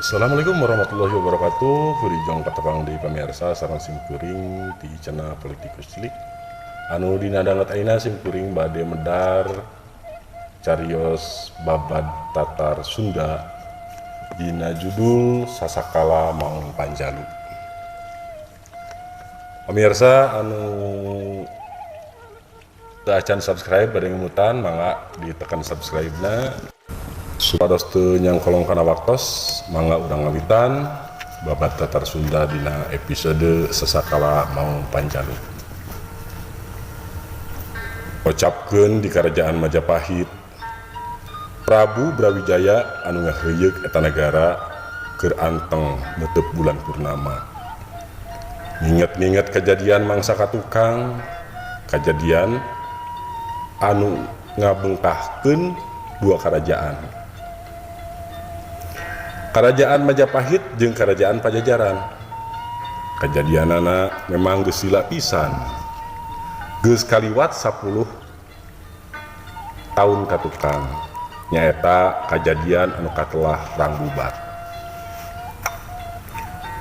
Assalamualaikum warahmatullahi wabarakatuh. Hurijong patepang deui pamirsa sareng simkuring ti channel Politikus Cilik. Anu dina danget ayeuna simkuring bade medar carios babad tatar Sunda dina judul Sasakala Maung Panjalu. Pamirsa anu teu acan subscribe bade ngemutan, mangga ditekan subscribe-na supados teu nyangkolong kana waktos. Mangga urang ngawitan babad tatar Sunda dina episode Sasakala Maung Panjalu. Kocapkeun di Kerajaan Majapahit, Prabu Brawijaya anu ngaheuyeuk eta nagara keur anteng meuteub bulan purnama, nginget-nginget kejadian mangsa katukang, kejadian anu ngabengkahkeun dua kerajaan, Kerajaan Majapahit jeung Kerajaan Pajajaran. Kejadianana memang geus lila pisan, geus kaliwat 10 tahun katukang, nyaeta kejadian anu katelah Perang Bubat.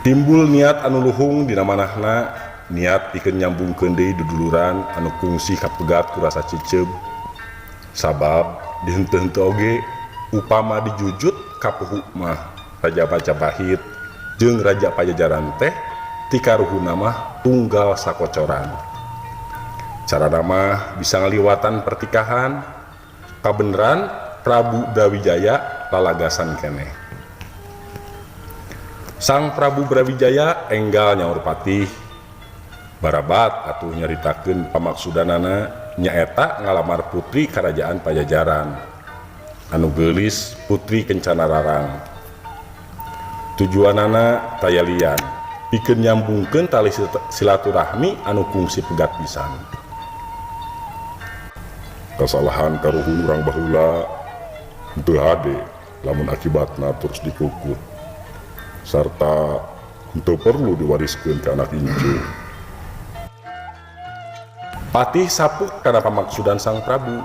Timbul niat anu luhung dina manahna, niat pikeun nyambungkeun deui duduluran anu kungsi kapegat ku rasa ciceub, sabab dihenteu-henteu oge upama dijujut kapuhu mah Raja Majapahit jeung Raja Pajajaran teh ti karuhunna mah tunggal sakocoran. Carana mah bisa ngaliwatan pertikahan. Kabeneran Prabu Brawijaya lalagasan keneh. Sang Prabu Brawijaya enggal nyaur patih. Barabat atuh nyaritakeun pamaksudanana, nyaeta ngalamar putri Kerajaan Pajajaran anu geulis, Putri Kencana Rarang. Tujuanana taya lian, pikeun nyambungkeun tali silaturahmi anu kungsi pegat pisan. Kasalahan karuhun urang baheula henteu hade lamun akibatna terus dikukut sarta henteu perlu diwariskeun ka anak incu. Patih sapuk kana pamaksudan Sang Prabu.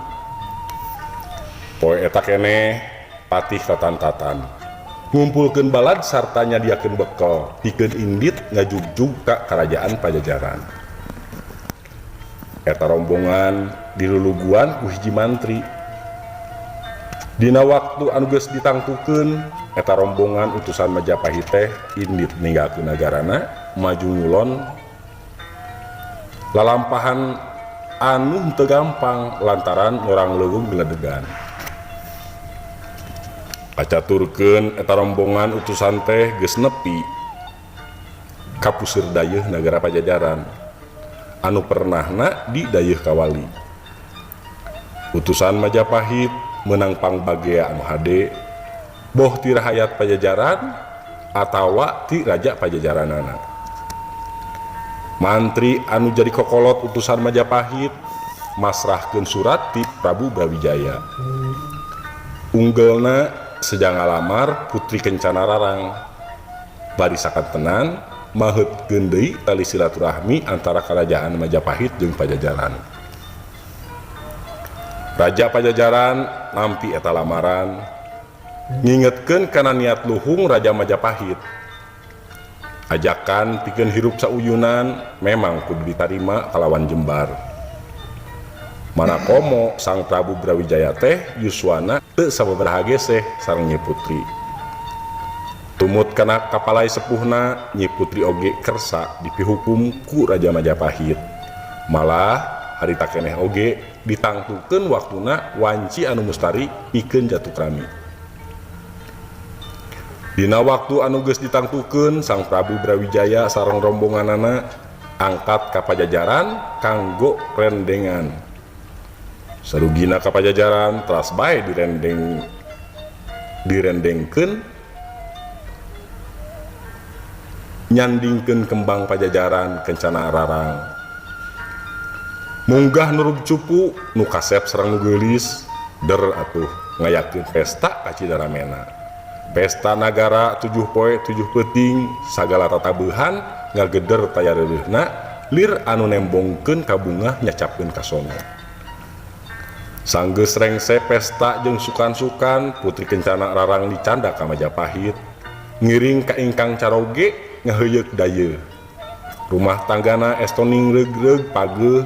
Poe eta keneh patih tatan-tatan ngumpulkeun balad sarta nyadiakeun bekel pikeun indit ngajugjug ka Kerajaan Pajajaran. Eta rombongan diluluguan ku hiji mantri. Dina waktu anu geus ditangtukeun, eta rombongan utusan Majapahit teh indit ninggalkeun nagarana maju ngulon, lalampahan anu henteu gampang lantaran ngorang leuweung geledegan. Kacaturkeun eta rombongan utusan teh geus nepi ka puseur dayeuh nagara Pajajaran anu pernahna di Dayeuh Kawali. Utusan Majapahit meunang pangbagea anu hade, boh ti rahayat Pajajaran atawa ti raja Pajajaranana. Mantri anu jadi kokolot utusan Majapahit masrahkeun surat ti Prabu Brawijaya. Unggelna seja ngalamar Putri Kencana Rarang bari sakantenan maheutkeun deui tali silaturahmi antara Kerajaan Majapahit jeung Pajajaran. Raja Pajajaran nampi eta lamaran, ngingetkeun kana niat luhung Raja Majapahit. Ajakan pikeun hirup sauyunan memang kudu ditarima kalawan jembar. Mana komo Sang Prabu Brawijaya teh yuswana teu sababaraha geseh sareng Nyi Putri. Tumut kana kapalai sepuhna, Nyi Putri oge kersa dipihukum ku Raja Majapahit. Malah harita keneh oge ditangtukeun waktuna wanci anu mustari pikeun jatukrami. Dina waktu anu geus ditangtukeun, Sang Prabu Brawijaya sareng rombonganana angkat ka Pajajaran kanggo rendengan. Sarugina ka Pajajaran teras bae direndeng, direndengkeun, nyandingkeun kembang Pajajaran Kencana Rarang. Munggah nurug cupu nu kasep sareng nu geulis, der atuh ngayakeun pesta ka Cidaramena. Pesta nagara 7 poe 7 peuting, sagala tatabuhan ngageder taya reureuhna, lir anu nembongkeun kabungah nyacapkeun kasono. Sanggeus rengse pesta jeung sukan-sukan, Putri Kencana Rarang dicanda ka Majapahit. Ngiring ka ingkang caroge ngaheuyeuk dayeuh. Rumah tanggana estoning reug-reug pageuh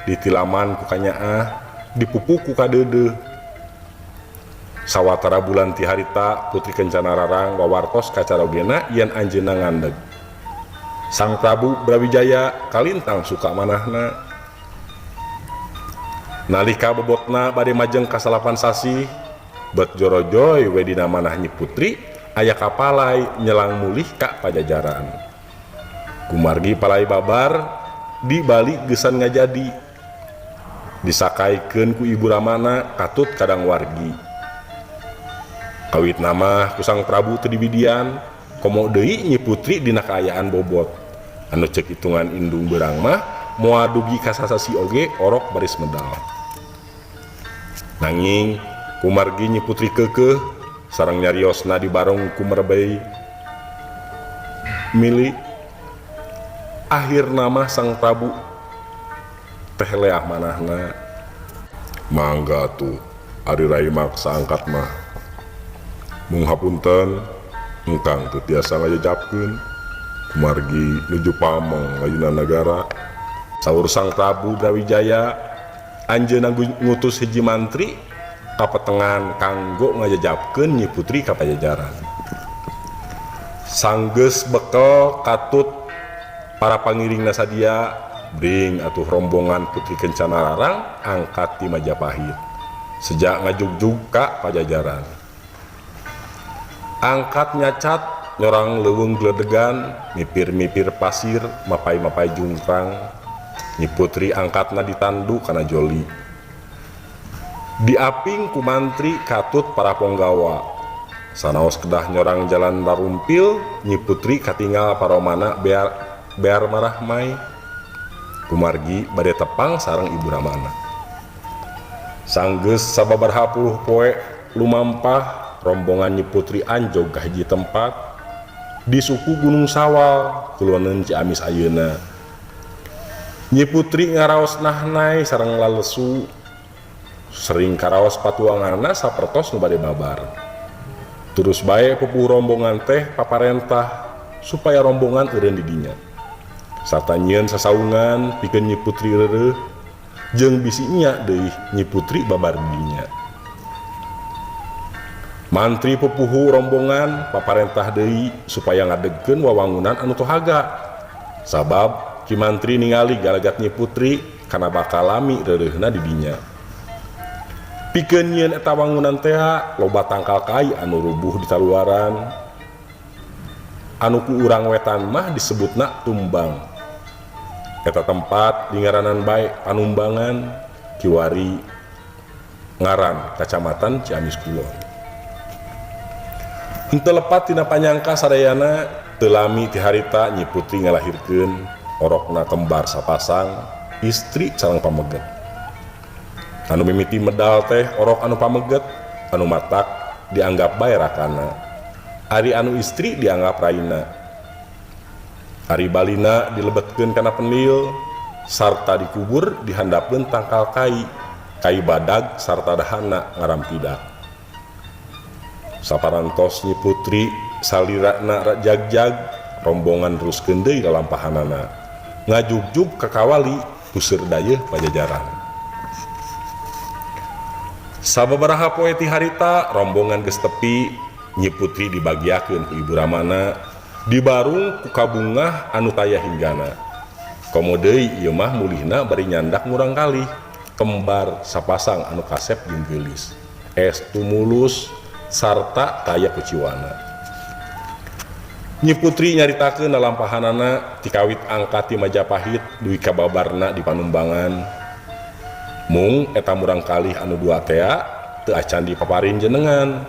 ditilaman ku kanyaah dipupuk ku kadeudeuh. Sawatara bulan ti harita Putri Kencana Rarang wawartos ka carogena yen anjeunna ngandeg. Sang Prabu Brawijaya kalintang suka manahna. Nalika bobotna bade majeng ka salapan sasih, bet jorojoy we dina manah Nyi Putri aya kapalai nyelang mulih ka Pajajaran. Kumargi palai babar di Bali geusan ngajadi. Disakaikeun ku Ibu Ramana katut kadang wargi. Kawitna mah ku Sang Prabu teu dibidian, komo deui Nyi Putri dina kaayaan bobot. Anu ceuk hitungan indung beurang mah moal dugi ka sasasi oge orok baris medal. Nanging kumargi Nyi Putri keukeuh sareng nyariosna dibarong ku merebey mili, akhirna mah Sang Prabu teh leah manahna. Mangga atuh ari rai maksa angkat mah. Mung hapunten engkang teu tiasa ngajejapkeun kumargi nuju pamong ngayunan nagara. Saur Sang Prabu Brawijaya anjeunna ngutus hiji mantri kapetengan kanggo ngajejapkeun Nyi Putri ka Pajajaran. Sanggeus bekel katut para pangiringna sadia bring atuh rombongan Putri Kencana Rarang angkat ti Majapahit sejak ngajugjug ka Pajajaran. Angkat nyacat nyorang leuweung gledegan mipir-mipir pasir mapai-mapai jungkrang. Nyi Putri angkatna ditandu kana joli. Diaping ku mantri katut para ponggawa. Sanaos kedah nyorang jalan rarumpil, Nyi Putri katingal paromana bear marahmai. Kumargi bade tepang sareng Ibu Ramana. Sanggeus sababaraha puluh poe lumampah rombongan Nyi Putri anjog ka hiji tempat di suku Gunung Sawal kuloneun Ciamis ayeuna. Nyi Putri ngaraos nahnai sareng lalesu, sering karaos patuanganna sapertos nu bade babar. Terus bae pupuh rombongan teh paparentah supaya rombongan eureun di dinya. Sarta nyieun sasaungan pikeun Nyi Putri reureuh jeung bisi nya deui Nyi Putri babar di dinya. Mantri pupuhu rombongan paparentah deui supaya ngadegkeun wawangunan anu tohaga. Sabab Ki Mantri ningali galagat Nyi Putri kana bakal lami reureuhna di dinya. Pikeun nyieun eta wangunan tea loba tangkal kai anu rubuh di taluaran. Anu ku urang wetan mah disebutna tumbang. Eta tempat dingaranan bae Panumbangan kiwari ngaran kacamatan Ciamis Kulon. Henteu lepat tina panyangka sadayana teu lami ti harita Nyi Putri ngalahirkeun orokna kembar sapasang istri sareng pameget. Anu mimiti medal teh orok anu pameget, anu matak dianggap bae rakana. Ari anu istri dianggap raina. Ari balina dilebetkeun kana penil sarta dikubur dihandapeun tangkal kai, kai badag sarta dahana ngarampidak. Saparantos Nyi Putri salirana jagjag rombongan teruskeun deui lalampahanana. Ngajugjug ka kawali puseur dayeuh Pajajaran. Sababaraha poe ti harita rombongan geus tepi, Nyi Putri dibagiakeun ku Ibu Ramana dibarung ku kabungah anu taya hinggana. Komo deui ieu mah mulihna bari nyandak murang kalih kembar sapasang anu kasep jeung geulis. Estu mulus sarta kaya kuciwana. Nyi Putri nyaritakeun lalampahanana tikawit angkat ti Majapahit dugi ka babarna di Panumbangan. Mung eta murang kalih anu dua tea teu acan dipaparin jenengan.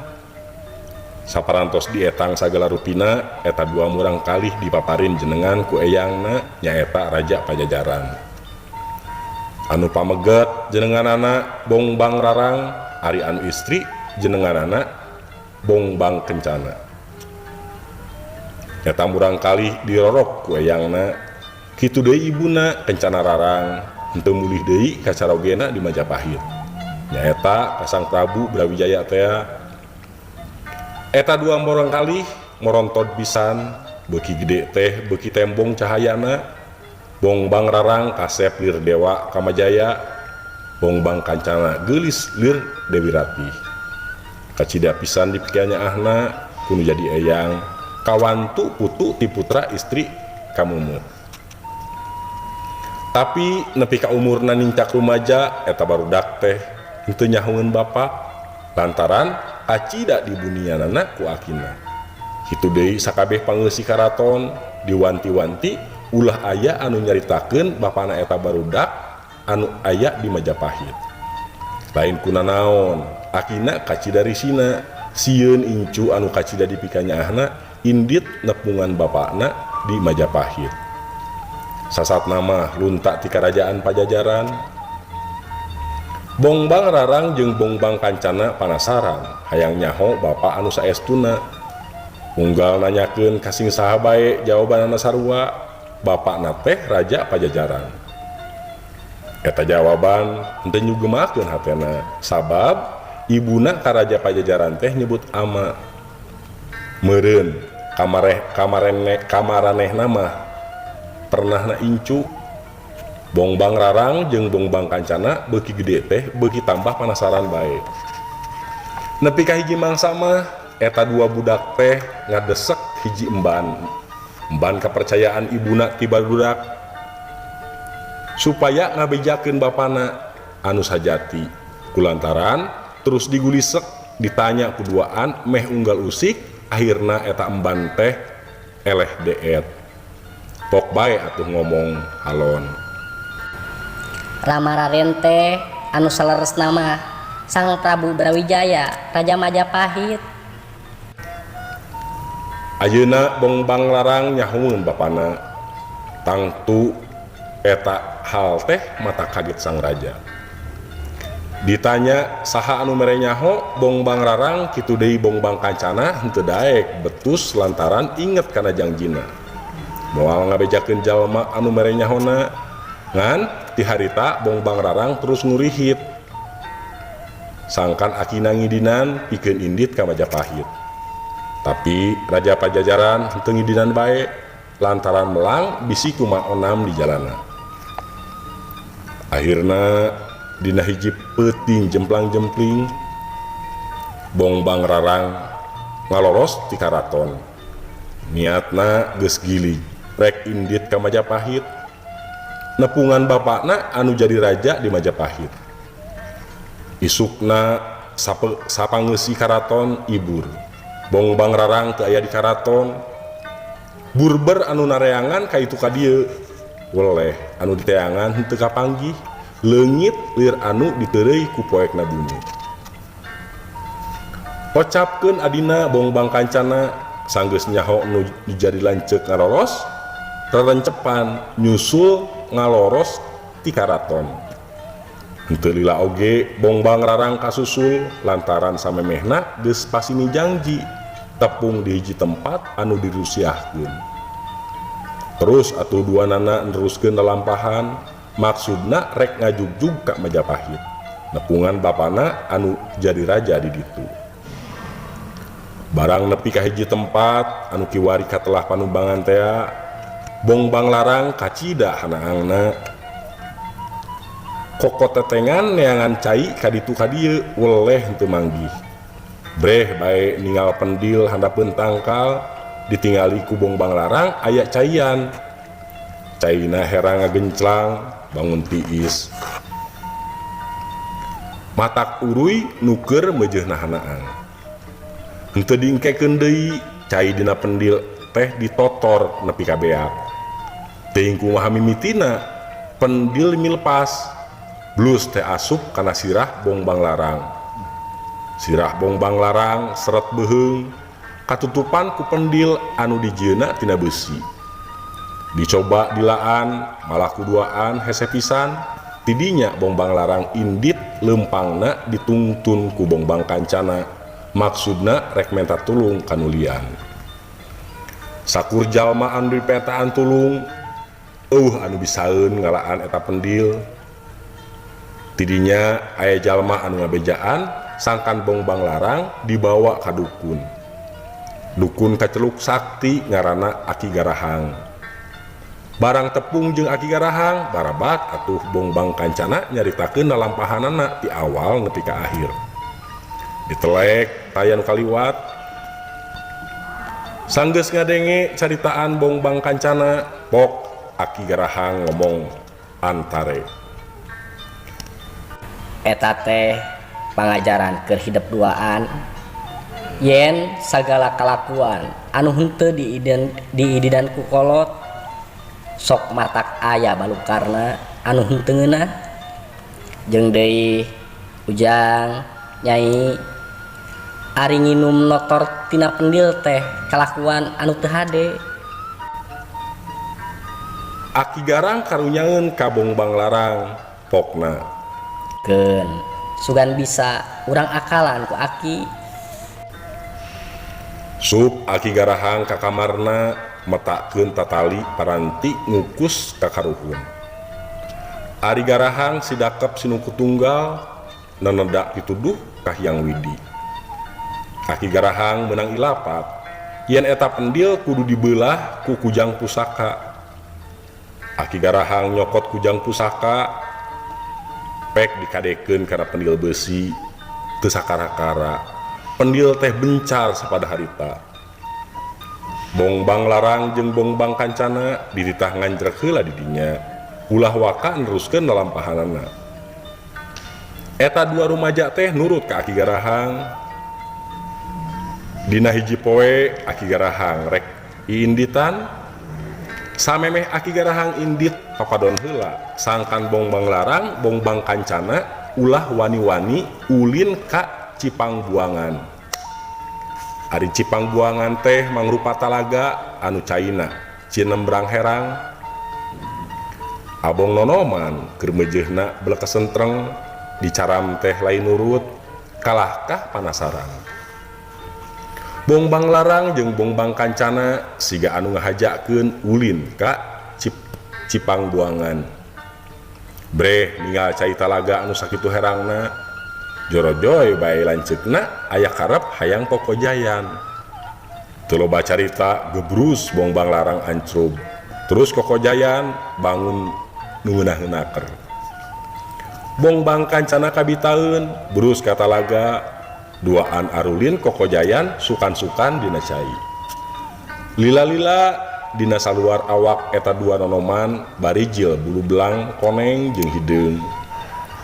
Saparantos dietang sagala rupina eta dua murang kalih dipaparin jenengan ku eyangna nyaeta Raja Pajajaran. Anu pameget jenenganana Bongbang Rarang, ari anu istri jenenganana Bongbang Kencana. Eta murang kalih dirorok ku eyangna, kitu deui ibuna Kencana Rarang henteu mulih deui ka carogena di Majapahit. Nyaeta ka Sang Prabu Brawijaya tea. Eta dua murang kalih morontod pisan, beuki gede teh beuki tembong cahayana. Bongbang Rarang kasep lir Dewa Kamajaya, Bongbang Kancana geulis lir Dewi Ratih. Kacida pisan dipikanyaahna ku nu jadi eyang kawantu putu ti putra istri Kamumu. Tapi nepi ka umurna nincak rumaja eta barudak teh henteu nyahoeun bapa lantaran kacida dibunianana ku akina. Kitu deui sakabeh pangeusi karaton diwanti-wanti ulah aya anu nyaritakeun bapana eta barudak anu aya di Majapahit. Lain kunanaon, akina kacida risina, sieun incu anu kacida dipikanyaahna indit nepungan bapana di Majapahit. Sasatna mah lunta ti karajaan Pajajaran. Bongbang Rarang jeung Bongbang Kancana panasaran hayang nyaho bapa anu saestuna. Unggal nanyakeun ka sing saha bae jawabanana sarua, bapakna teh raja Pajajaran. Eta jawaban henteu nyugemakeun hatena sabab ibuna ka raja Pajajaran teh nyebut ama. Meureun kamaranehna mah pernah na incu. Bongbang Rarang jeung Bongbang Kancana beuki gede teh beuki tambah panasaran bae. Nepi ka hiji mangsa mah eta dua budak teh ngadesek hiji emban. Emban kepercayaan ibuna ti barudak supaya ngabejakeun bapana anu sajati. Kulantaran terus digulisek ditanya kuduaan meh unggal usik, akhirna eta emban teh eleh deet. Pok bae atuh ngomong halon. Rama Raden teh anu saleresna mah Sang Prabu Brawijaya, Raja Majapahit. Ayeuna Bongbang Larang nyahoeun bapana. Tangtu eta hal teh mata kaget sang raja. Ditanya saha anu mere nyaho, Bongbang Rarang kitu deui Bongbang Kancana henteu daek betus lantaran inget kana jangjina. Moal ngabejakeun jalma anu mere nyahona. Ngan ti harita Bongbang Rarang terus ngurihit. Sangkan akina ngidinan pikeun indit ka Majapahit. Tapi Raja Pajajaran henteu ngidinan bae lantaran melang bisi kumaha onam di jalana. Akhirna dina hiji peuting jemplang-jempling Bongbang Rarang ngalolos ti karaton. Niatna geus gilig rek indit ka Majapahit. Nepungan bapakna anu jadi raja di Majapahit. Isukna sapangeusi karaton ibur. Bongbang Rarang teu aya di karaton. Burber anu nareangan ka itu ka dieu. Weleh anu diteangan henteu kapanggih. Leungit lir anu diteureuy ku poekna bumi. Kocapkeun adina Bongbang Kancana sanggeus nyaho nu jadi lanceuk ngaloros, rerencepan nyusul ngaloros ti karaton. Henteu lila oge Bongbang Rarang kasusul lantaran samemehna geus pasini jangji tepung di hiji tempat anu dirusiahkeun. Terus atuh duanana neruskeun lalampahan, maksudna rek ngajugjug ka Majapahit. Nepungan bapana anu jadi raja di ditu. Barang nepi ka hiji tempat anu kiwari katelah panumbangan tea, Bongbang Larang kacida hanaangna. Koko tetengan neangan cai ka ditu ka dieu weleh henteu manggih. Breh bae ningal pendil handapeun tangkal ditingali ku Bongbang Larang aya caian. Caina herang ngagenclang bangun tiis. Matak uruy nuker meujeuhna hanaang. Henteu diengkekeun deui cai dina pendil teh ditotor nepi ka beak. Teuing kumaha mimitina pendil milepas. Blus teh asup kana sirah Bongbang Larang. Sirah Bongbang Larang seret beuheung katutupan ku pendil anu dijieuna tina beusi. Dicoba dilaan malah kuduaan hese pisan. Tidinya Bongbang Larang indit lempangna ditungtun ku Bongbang Kancana. Maksudna rek menta tulung kanulian. Sakur jalma anu dipetaan tulung eueuh anu bisaeun ngalaan eta pendil. Tidinya aya jalma anu ngabejaan sangkan Bongbang Larang dibawa ka dukun. Dukun kaceluk sakti ngaranna Aki Garahang. Barang tepung jeung Aki Garahang barabat atuh Bongbang Kancana nyaritakeun lalampahanana ti awal nepi ka akhir. Ditelek tayan kaliwat. Sanggeus ngadenge caritaan Bongbang Kancana, pok Aki Garahang ngomong antare. Eta teh pangajaran keur hidep duaan yen sagala kalakuan anu henteu diididan ku kolot sok matak aya balukarna anu henteu ngeunah jeung deui ujang nyai ari nginum notor tina pendil teh kalakuan anu teu hade. Aki Garang karunyaeun ka Bongbang Larang pokna. Keun sugan bisa urang akalan ku Aki. Sup Aki Garahang ka kamarna metakeun tatali paranti ngukus ka karuhun. Ari Garahang sidakep sinuku tunggal nenedak pituduh ka Hyang Widi. Aki Garahang meunang ilapat yen eta pendil kudu dibelah ku kujang pusaka. Aki Garahang nyokot kujang pusaka pek dikadekeun kana pendil besi teu sakara-kara. Pendil teh bencar sapada harita. Bongbang Larang jeung Bongbang Kancana dititah nganjrek heula di dinya. Ulah waka neruskeun lalampahanana. Eta dua rumaja teh nurut ka Aki Garahang. Dina hiji poe Aki Garahang rek iinditan. Samemeh Aki Garahang indit papadon heula sangkan Bongbang Larang Bongbang Kancana ulah wani-wani ulin ka Cipangbuangan. Ari Cipangbuangan teh mangrupa talaga anu caina cinembrang herang. Abong nonoman keur meujeuhna belekesentreng dicaram teh lain nurut kalahkah panasaran. Bongbang Larang jeung Bongbang Kancana siga anu ngahajakeun ulin ka Cipangbuangan. Breh ninggal cai talaga anu sakitu herangna. Jorojoy bae lanceukna aya karep hayang kokojayan. Teu loba carita gebrus Bongbang Larang ancrub. Terus kokojayan bangun nu ngeunah-ngeunaker. Bongbang Kancana kabitaeun brus ka talaga. Duaan arulin kokojayan sukan-sukan dina cai. Lila-lila dina saluar awak eta dua nonoman barijil bulu belang koneng jeung hideung.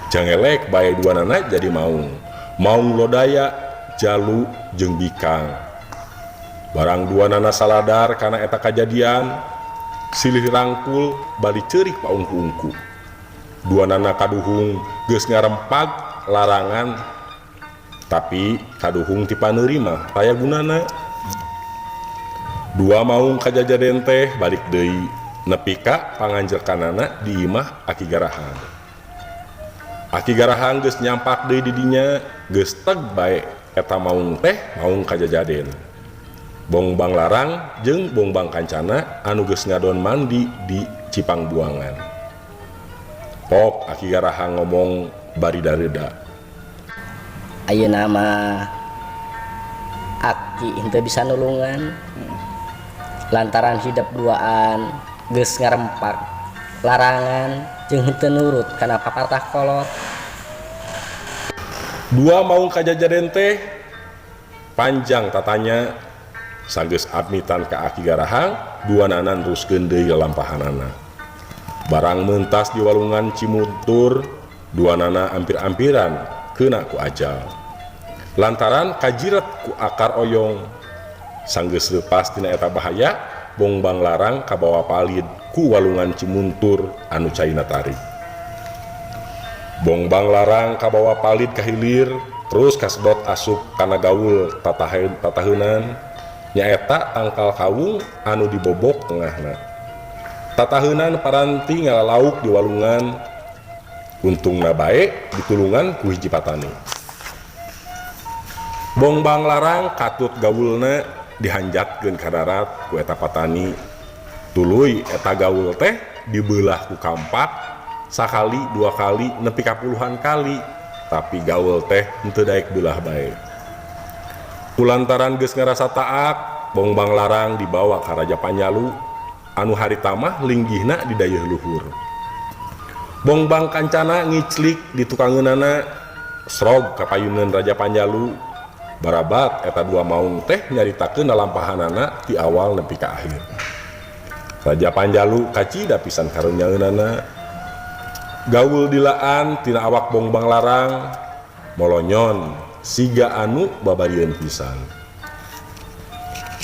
Jangelek bae dua nana jadi maung. Maung lodaya jalu jeung bikang. Barang dua nana saladar kana eta kajadian silih rangkul bali ceurik paungku-ungku. Dua nana kaduhung geus ngarempag larangan tapi kaduhung ti paneurima taya gunana. Dua maung kajajaden teh balik deui nepi ka panganjerkanana di imah Aki Garahang. Aki Garahang geus nyampak deui di dinya geus teg bae eta maung teh maung kajajaden. Bongbang Larang jeung Bongbang Kancana anu geus ngadon mandi di Cipangbuangan. Pok Aki Garahang ngomong bari dareda. Ayeuna mah Aki henteu bisa nulungan lantaran hidep duaan geus ngarempak larangan jeung henteu nurut kana papatah kolot. Dua maung kajajaden teh panjang tatanya sanggeus abmitan ka Aki Garahang dua nana neruskeun deui lalampahanana. Barang mentas di walungan Cimuntur dua nana ampir-ampiran keuna ku ajal. Lantaran kajiret ku akar oyong. Sanggeus leupas tina eta bahaya, Bongbang Larang kabawa palid ku walungan Cimuntur anu caina tarik. Bongbang Larang kabawa palid ka hilir, terus kasedot asup kana gaul tataheunan nyaeta tangkal kawung anu dibobok tengahna. Tataheunan paranti ngalalauk di walungan. Untungna bae ditulungan ku hiji patani. Bongbang Larang katut gaulna dihanjatkeun ka darat ku eta patani. Tuluy eta gaul teh dibelah ku kampak sakali dua kali nepi ka puluhan kali, tapi gaul teh henteu daek belah bae. Kulantaran geus ngarasa taak, Bongbang Larang dibawa ka Raja Panjalu anu harita mah linggihna di dayeuh luhur. Bongbang Kancana ngiclik di tukangeunana srog kapayuneun Raja Panjalu. Barabat eta dua maung teh nyaritakeun lalampahanana ti awal nepi ka akhir. Raja Panjalu kacida pisan karunyaeunana. Gaul dilaan tina awak Bongbang Larang molonyon siga anu babarieun pisan.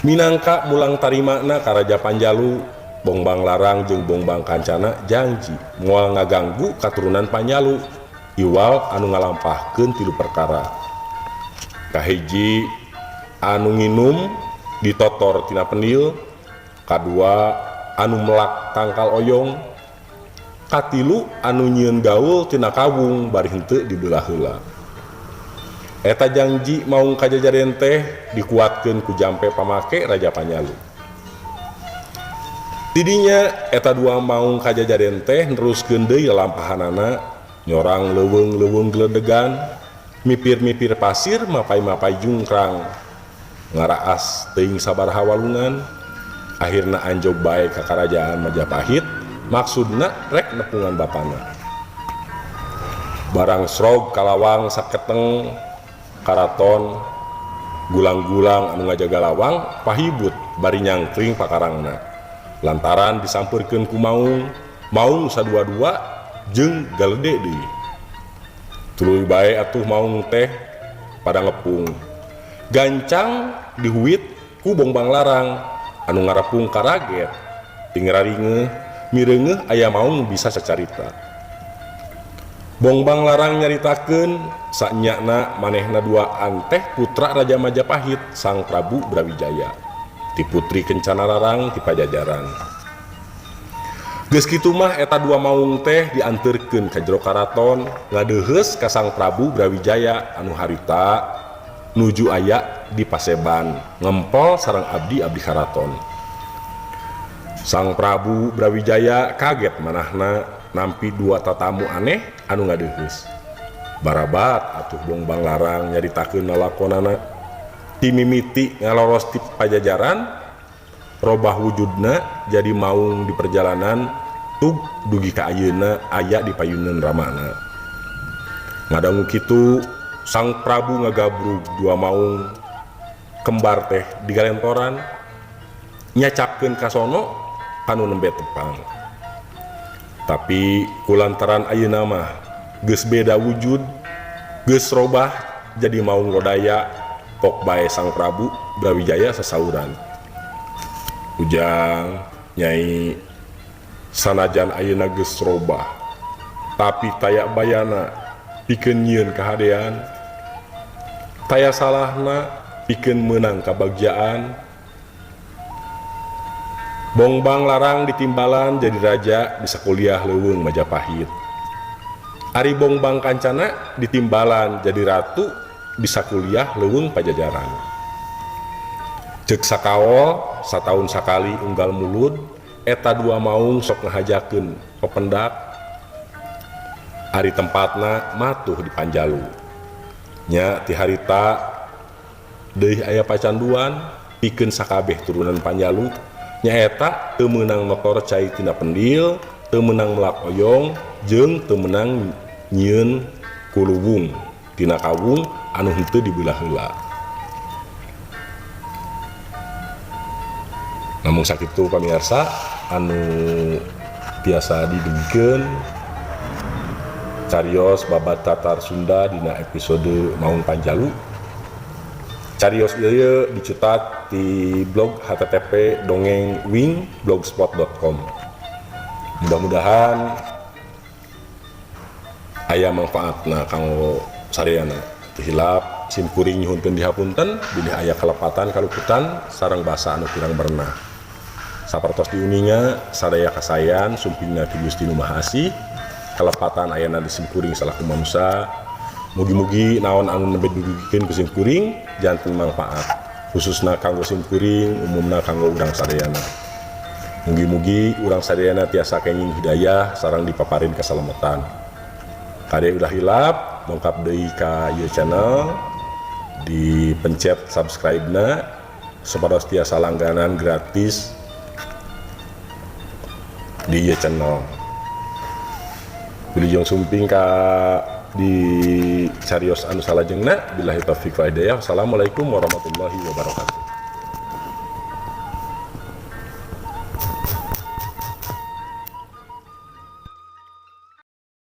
Minangka mulang tarimana ka Raja Panjalu, Bongbang Larang jeung Bongbang Kancana janji moal ngaganggu katurunan Panjalu iwal anu ngalampahkeun tilu perkara. Kahiji, anu nginum ditotor tina penil, kadua anu melak tangkal oyong, katilu anu nyieun gaul tina kawung bari henteu dibelah heula. Eta janji maung kajajaren teh dikuatkeun ku jampe pamake Raja Panjalu. Tidinya eta dua maung kajajaren teh neruskeun deui lalampahanana nyorang leuweung-leuweung geledegan, mipir-mipir pasir mapai-mapai jungkrang, ngaraas teuing sabaraha walungan, akhirna anjog bae ka karajaan Majapahit, maksudna rek nepungan bapana. Barang srog kalawang saketeng karaton gulang-gulang anu ngajaga lawang pahibut bari nyangkring pakarangna lantaran disampeurkeun ku maung maung sadua-dua jeung galede deui. Tuluy bae atuh maung teh pada ngepung gancang dihuit ku Bongbang Larang anu ngarepung karaget tingraringeuh mireungeuh aya maung bisa sacarita. Bongbang Larang nyaritakeun sanyakna manehna duaan teh putra Raja Majapahit Sang Prabu Brawijaya ti putri Kencana Larang ti Pajajaran. Geus kitu mah eta dua maung teh dianterkeun ka jero karaton ngadeuheus ka Sang Prabu Brawijaya anu harita nuju aya di Paseban ngempol sareng abdi-abdi karaton. Sang Prabu Brawijaya kaget manahna nampi dua tatamu aneh anu ngadeuheus. Barabat atuh Bongbang Larang nyaritakeun lalakonana ti mimiti ngaloros ti Pajajaran robah wujudna jadi maung di perjalanan tug dugi ka ayeuna aya di payuneun ramana. Ngadangu kitu Sang Prabu ngagabrug dua maung kembar teh di galentoran nyacapkeun ka sono kanu nembe tepang. Tapi kulantaran ayeuna mah geus beda wujud, geus robah jadi maung lodaya, pok bae Sang Prabu Brawijaya sasauran. Ujang, Nyai, sanajan ayeuna geus robah, tapi taya bayana pikeun nyieun kahadean, taya salahna pikeun meunang kabagjaan. Bongbang Larang ditimbalan jadi raja di sakuliah leuweung Majapahit. Ari Bongbang Kancana ditimbalan jadi ratu di sakuliah leuweung Pajajaran. Ceuk sakaol sataun sakali unggal mulud eta dua maung sok ngahajakeun pependak. Ari tempatna matuh di Panjalu. Nya ti harita deui aya pacanduan pikeun sakabeh turunan Panjalu. Nyaeta teu meunang motor cai tina pendil, teu meunang melak oyong, jeung teu meunang nyieun kuluwung tina kawung anu henteu dibelah heula. Namung sakitu pamirsa anu biasa didugikeun carios babat Tatar Sunda dina episode Maung Panjalu. Carios ieu dicetak di blog http dongengwing blogspot.com. Mudah-mudahan aya manfaatna kanggo sadayana. Teu hilap simkuring nyuhunkeun dihapunten bilih aya kalepatan kaluputan sareng basa anu kurang berenah. Sapertos diuninga sadaya kasayan sumpingna ti Gusti Nu Maha Asih, kalepatan ayana di simkuring salaku manusa. Mugi-mugi naon anu nembe didugikeun ku simkuring janten manfaat khususna kanggo simkuring, umumna kanggo urang sadayana. Mugi-mugi urang sadayana tiasa kenging hidayah sareng dipaparin kasalametan. Kade udah hilap dongkap deui ka ieu channel, dipencet subscribe-na, Supados tiasa langganan gratis di ieu channel. Wilujeng sumping ka di carios anu salajengna. Billahi taufik wa hidayah. Wassalamualaikum warahmatullahi wabarakatuh.